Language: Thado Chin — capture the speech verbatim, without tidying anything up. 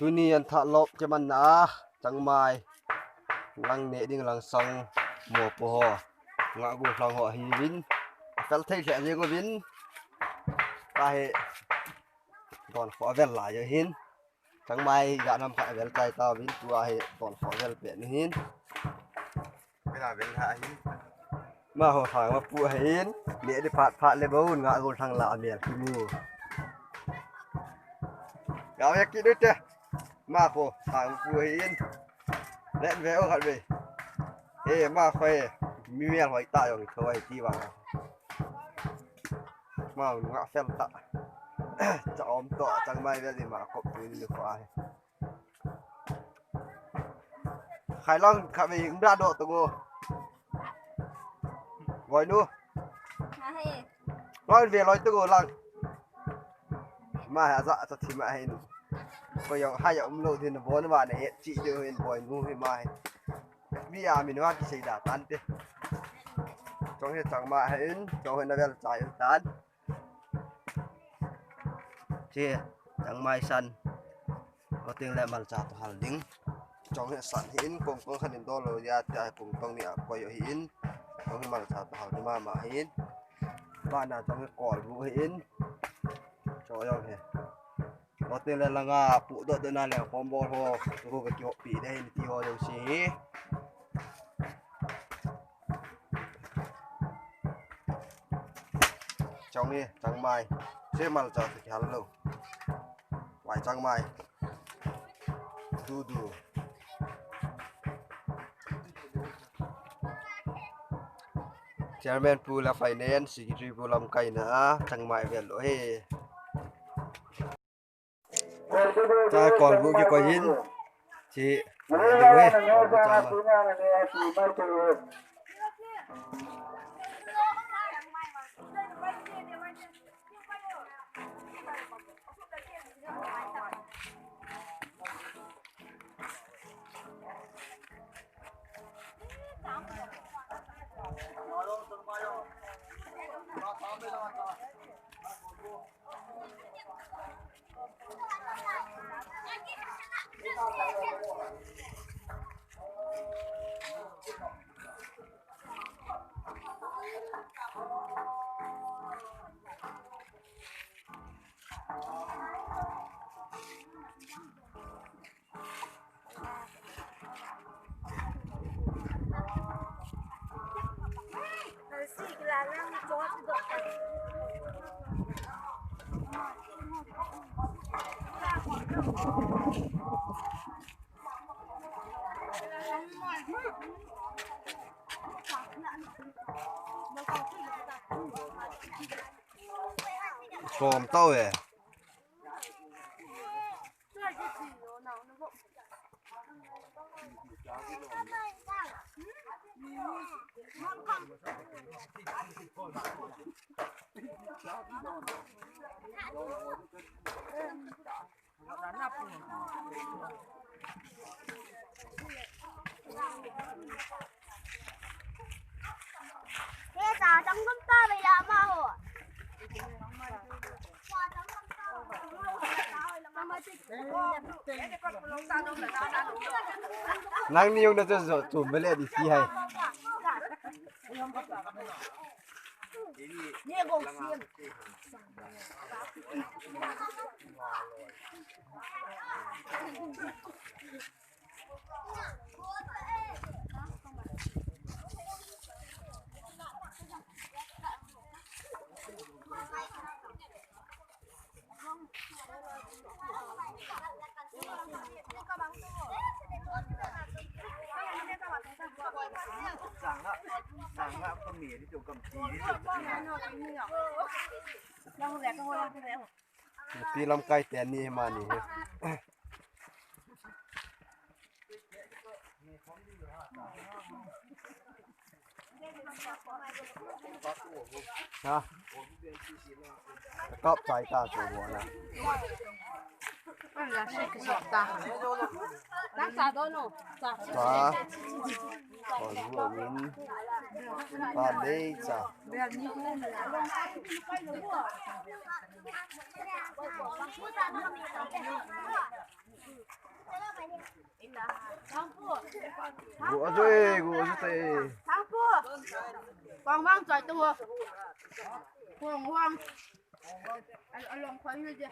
Ni an tha lop ke man na, changmai. Lang ne ding lang sang mo po ho. Nga gu lang ho hi vin. Fel thei leh je gu vin. Ka he. Don kho vel la je hin. Changmai ga nam kha vel chai ta vin tua he don kho vel pe ni hin. Vel a vel ha hin. Ma ho thang ma pu hin. Ne di phat phat le bo nga go thang la mel ki mu. Ga ve ki du te. Ma ho thang pu hin. Let ve o khat ve. E ma kho e. Mi mel hoi ta yong kho ai ti wa. Ma nga fel ta. Cha om to changmai vel ni ma kop tu ni kho ai. Khai lang kha ve um da do to go. Voi nu. Loi ve loi to go lang. Ma ha za cha thi ma hin. Ko yong ha ya um lo din bo na ma ne he chi de hin voi nu he ma he. Mi a min wa ki sei da tan te. Chong he chang ma hin, chong he na vel cha yong tan. Che, changmai san. Ko ting le malcha to hal ding. Chong he san hin kong kong khan in do lo ya te ai kong tong ni a koi hin. Kong he malcha to hal ni ma ma hin. Ba na chong he kol bu hin. Cho yong he. Ko ting le langa pu do do na le khom bol ho. Ko ke ki ho pi de hin ti ho yong si hi. Chong e, changmai. Se malcha to ki hal lo. Vai changmai. Du du. Chairman pu la finance, secretary pu lamkai na, changmai vel lo he. Cha kol bu ki koi hin. Chi. Kol bu cha ma. Som tau e. Nang ni yung na tu tu bele di si hai. Nupi lamkai teni mani hi. Ha? Kap chai ta chu bo na. Sa. Kon bu min. Pa lei cha. Gu ajo e, gu ajo te. Thangpu. Pang wang choi tu. Pang wang. Along khoi ni je.